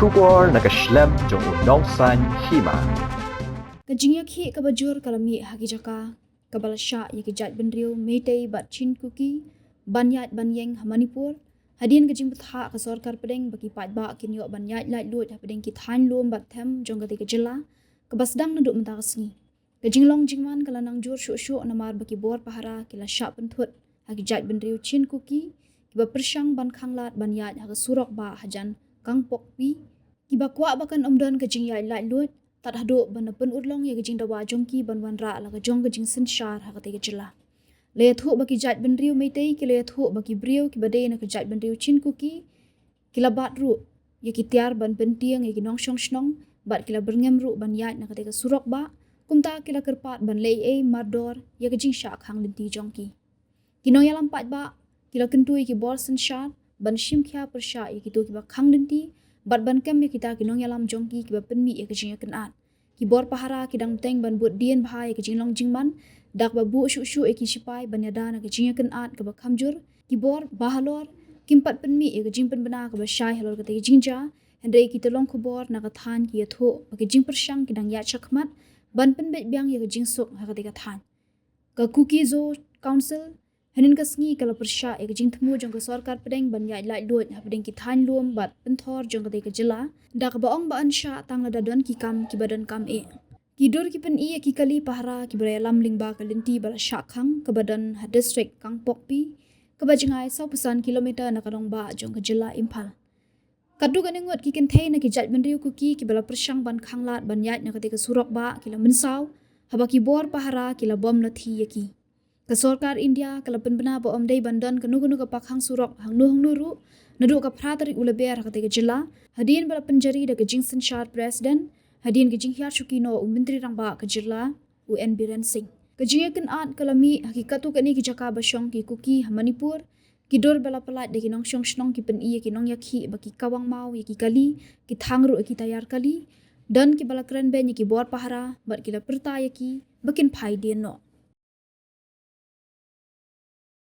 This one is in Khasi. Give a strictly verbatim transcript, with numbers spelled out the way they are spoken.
Khubor na ka shlem jong u Nongsaiñ Hima. Ka jingïakhih kaba jur ka la mih ha ki jaka kaba la shah ïa ki jaitbynriew Meitei bad Chin Kuki ban ïaid ban ïeng ha Manipur, hadien ka jingbthah ka sorkar pdeng ba ki paidbah kin ïoh ban ïaid laitluid hapdeng ki thaiñ lum bad them jong katei ka jylla, kaba sdang naduh mynta ka sngi. Ka jinglong jingman ka la nang jur shuh shuh namar ba ki bor pahara ki la shah pynthut ha ki jaitbynriew Chin Kuki kiba pyrshang ban khanglad ban ïaid ha ka surok bah hajan Kangpokpi, kiba kwah ba kan ym don ka jingïaid laitluid tad haduh ban da pynurlong ïa ka jingdawa jong ki ban wanrah la ka jong ka jingsynshar ha katei ka jylla. La ïathuh ba ki jaitbynriew Meitei ki la ïathuh ba ki briew kiba dei na ka jaitbynriew Chin Kuki ki la bat ruh ïa ki tiar ban pyntieng ïa ki nongshong shnong bad ki la byrngem ruh ban ïaid na katei ka surok bah, kumta ki la kyrpad ban leh ei ei mardor ïa ka jingshah khang lynti jong ki. Ki nongïalam paidbah ki la kyntu ïa ki bor synshar ban shim khia pyrshah ïa kito kiba khang lynti bad ban kem ïa kita ki nongïalam jong ki kiba pynmih ïa ka jingïakynad. Ki bor pahara ki dang bteng ban bud dien bha ïa ka jinglong jingman da kaba buh shuh shuh ïa ki shipai ban ïada na ka jingïakynad kaba kham jur. Ki bor bahalor kim pat pynmih ïa ka jingpynbna kaba shai halor katei ka jingjia, hynrei ki tyllong khubor na ka thaiñ ki ïathuh ba ki jingpyrshang ki dang ïaid shakhmat ban pynbeit biang ïa ka jingsuk ha katei ka thaiñ. Ka Kuki Zo Council hynnin ka sngi ka la pyrshah ïa ka jingthmu jong ka sorkar pdeng ban ïaid laitluid hapdeng ki thaiñ lum bad pynthor jong katei ka jylla, da kaba ong ba yn shah tang lada don ki kam kiba donkam eh. Ki dur ki pyni ïa ki kali pahara kiba ïalam lyngba ka lynti ba la shah khang kaba don ha district Kangpokpi, kaba jngai sawphew san kilometer na ka nongbah jong ka jylla Imphal. Katto katne ngut ki kynthei na ki jaitbynriew Kuki kiba la pyrshang ban khanglad ban ïaid na katei ka surok bah ki la mynsaw haba ki bor pahara ki la bom lathi ïa ki. Ka sorkar India ka la pynbna ba ym dei ban don kano kano ka pakhang surok hangno hangno ruh naduh ka phra tarik u Lber ha katei ka jylla, hadien ba la pynjari da ka jingsynshar President, hadien ka jinghiar shuki noh u Myntri Rangbah ka jylla u N Biren Singh. Ka jingïakynad ka la mih ha ki katto katne ki jaka ba shong ki Kuki ha Manipur. Ki dur ba la pyllait da ki nongshong shnong ki pyni ïa ki nongïakhih ba ki kawang maw ïa ki kali, ki thang ruh ïa ki tayar kali. Don kiba la kren beiñ ïa ki bor pahara bad ki la pyrta ïa ki ba kin phai dien noh.